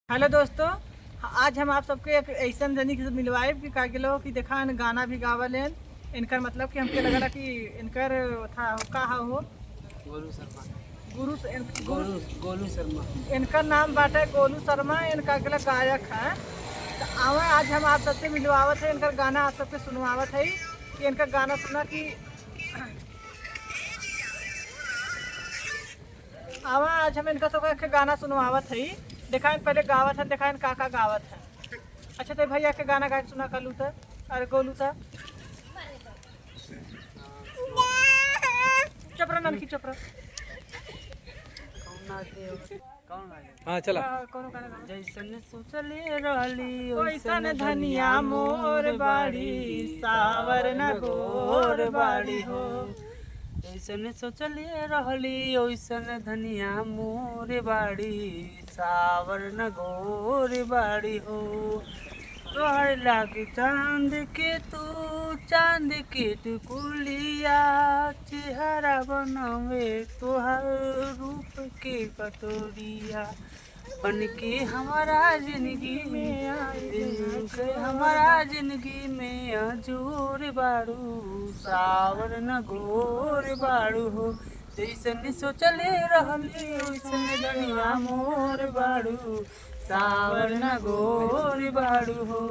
Hello दोस्तों, आज हम आप सबके एक ऐसा जनी के मिलवाए कि का गेलो कि देखा न गाना भी गावल। इनकर मतलब कि हमके लगला कि इनकर था का हा हो गोलू शर्मा। गुरु गुरु। गोलू, गोलू शर्मा। इनकर नाम बाटे गोलू शर्मा, इनका अगला गायक है। तो आवा आज हम आप सबसे मिलवावत है, इनकर गाना आप सबके सुनवावत है कि इनका गाना सुना कि आवा आज हम इनका सबका गाना सुनवावत है। देखा पहले गावत है, देखा का का गावत है। अच्छा तो भैया के गाना गा के सुना कलू था, अरे गोलू था। चपरा ननकी चपरा। कौन नाचे, कौन लागे? हाँ चला। हाँ, कौनो गाना गाओ। जैसन सोचले रहली ओइसन धनिया मोर बाड़ी, सावर न गोर बाड़ी हो। जैसन सोचले रहली ओइसन धनिया मोर बाड़ी, सावर न गोर बाड़ी हो। तोहर लागे चांद के तू, चांद के टुकुलिया, चेहरा बनावे तोहर रूप के कटोरिया। बन के हमारा जिंदगी में आए, के हमारा जिंदगी में अजूर बाड़ू, सावर न गोर बाड़ू हो। जैसन सोचले रहली वैसन धनिया मोर बाड़ू, सावर न गोर बाड़ू हो।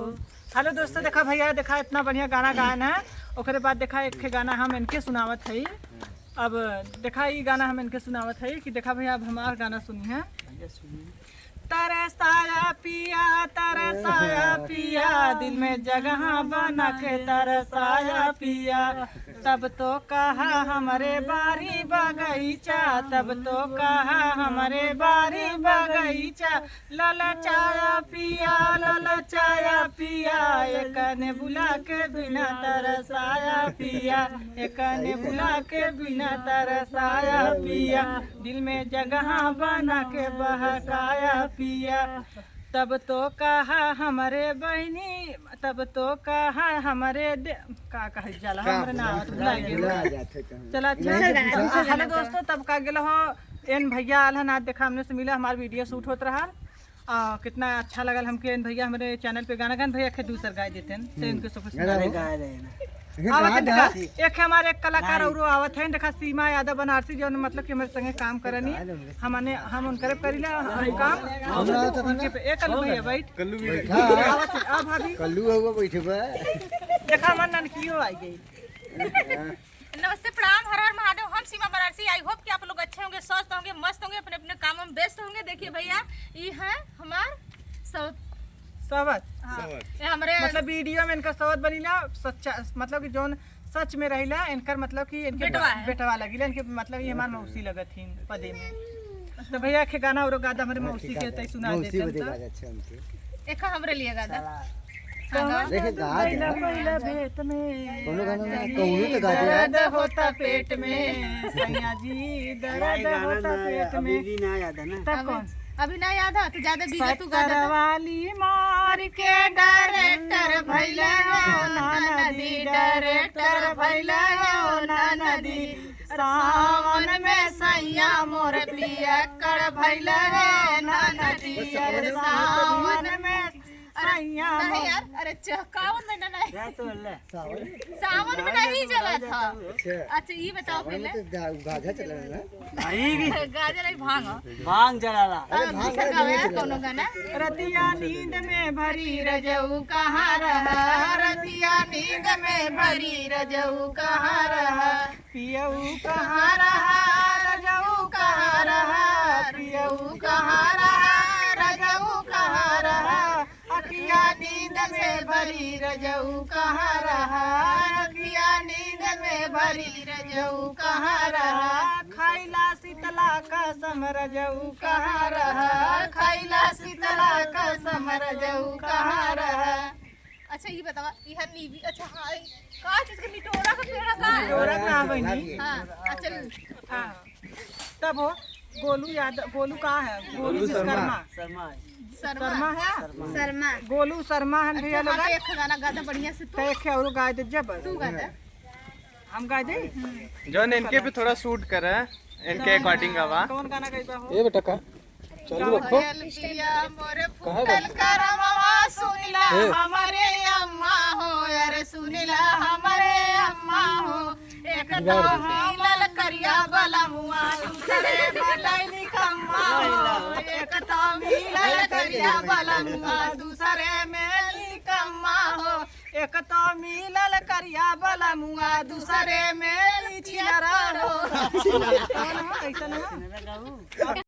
हेलो दोस्तों, देखा भैया, देखा इतना बढ़िया गाना गायन है। ओकरे बाद देखा एक ठे गाना हम इनके सुनावत है। अब देखा ये गाना हम इनके सुनावत है कि देखा भैया, अब हमार गाना सुनी है। तरसाया पिया, तरसाया पिया, दिल में जगह बना के तरसाया पिया। तब तो कहा हमारे बारी बगीचा, तब तो कहा हमारे बारी बगीचा। ललचाया पिया, ललचाया पिया, एक ने बुला के बिना तरसाया पिया, एक ने बुला के बिना तरसाया पिया। दिल में जगह बना के बहकाया पिया। तब तो कहा हमारे बहनी, तब तो कहा हमारे का कहे जाला हमरे नाम तो भुला गेल। चला अच्छा। हेलो दोस्तों, तब का गेल हो एन भैया आल हन, आज देखा हमने से मिला, हमार वीडियो शूट होत रहा। कितना अच्छा लगल हमके एन भैया हमारे चैनल पे गाना गान। भैया के दूसर गाय देते हैं तो इनके सब सुना अरे गाय रहे ना। आवत है देखा, एक हमारे एक कलाकार और आवत है देखा, सीमा यादव बनारसी, जो मतलब कि हमारे संगे काम करनी, हमने हम उनकरे करीला हम काम उनके पे। एक कल्लू भैया बैठ कल्लू भी आवत है। अब भाभी कल्लू हुआ बैठे बा। देखा हमार ननकियो आई गई। नमस्ते, प्रणाम, हर हर महादेव। हम सीमा बनारसी। I hope कि आप लोग अच्छे होंगे, स्वस्थ होंगे, मस्त होंगे, अपने अपने काम में व्यस्त होंगे। देखिए भैया, ये है हमार सौ सवत। हाँ, ये हमारे मतलब वीडियो में इनका सवत बनीला सच्चा, मतलब कि जोन सच में रहिला इनकर, मतलब कि इनके बेटवा है। बेटवा लगिला इनके, मतलब ये हमार मौसी लगत हिन पदे में। तो भैया के गाना और गादा हमारे मौसी के तई सुना मौसी देते बदे तो। गाज अच्छा उनके। एक हमरे लिए गादा। हाँ, देखे गा पहिला दे। पहिला भेंट में कोनो गाना ना कहूँ तो गा दे यार। दर्द होता पेट में सैया जी, दर्द गाना होता ना पेट अभी में। भी ना याद है ना। तब कौन? अभी ना याद है तो ज्यादा बीघा तू गादा सत्तर वाली मार के डायरेक्टर भैला हो ना नदी, डायरेक्टर भैला हो ना नदी। सावन में सैया मोर पिया कर भैला रे ना नदी। अरे सावन में सैया नहीं यार, अरे कावन महीना नहीं। जा तो अल्लाह। सावन। सावन में नहीं चला था। अच्छा। अच्छा ये बताओ सावन पहले। में तो गाजा चला ना। नहीं, गाजर आई भांग। भांग जलाला। अरे भाग दूसर गावे यार कोनो गाना। रतिया नींद में भरी रजऊ कहाँ रहा, रतिया नींद में भरी रजऊ कहाँ रहा, पियऊ कहाँ रहा रजऊ कहाँ रहा, पियऊ कहाँ रहा रजऊ कहाँ रहा, अखिया नींद में भरी रजऊ कहाँ रहा, अखिया नींद में भरी रजऊ कहाँ रहा, खैला शीतला कसम रजऊ कहाँ रहा, खैला शीतला कसम रजऊ कहाँ रहा। अच्छा ये बतावा, यह नीबी, अच्छा हाँ, का चीज के निटोरा का पेड़ा का है? जोरत ना बनी। हाँ अच्छा। हाँ तब हो गोलू यादव, गोलू कहाँ है? गोलू विश्वकर्मा। शर्मा। शर्मा। शर्मा है। शर्मा। गोलू शर्मा है भैया अच्छा लोग। हाँ, तो एक गाना गाता बढ़िया से तू। तो एक और गाय दे जब तू गाता। हम गाय दे। जोन इनके पे थोड़ा सूट करे, इनके अकॉर्डिंग आवा। कौन गाना गाइबा हो? ए बेटा का चालू रखो। पिया मोर फूटल करमवा सुनिला हमारे अम्मा हो, अरे सुनिला हमारे अम्मा हो। एक तो मिलल करिया बलमुआ दूसरे मिलल कम्मा हो। एक तो मिलल करिया बलमुआ दूसरे मिलल कम्मा हो। एक तो मिलल करिया बलमुआ दूसरे में छिनरा हो। ऐसा ना।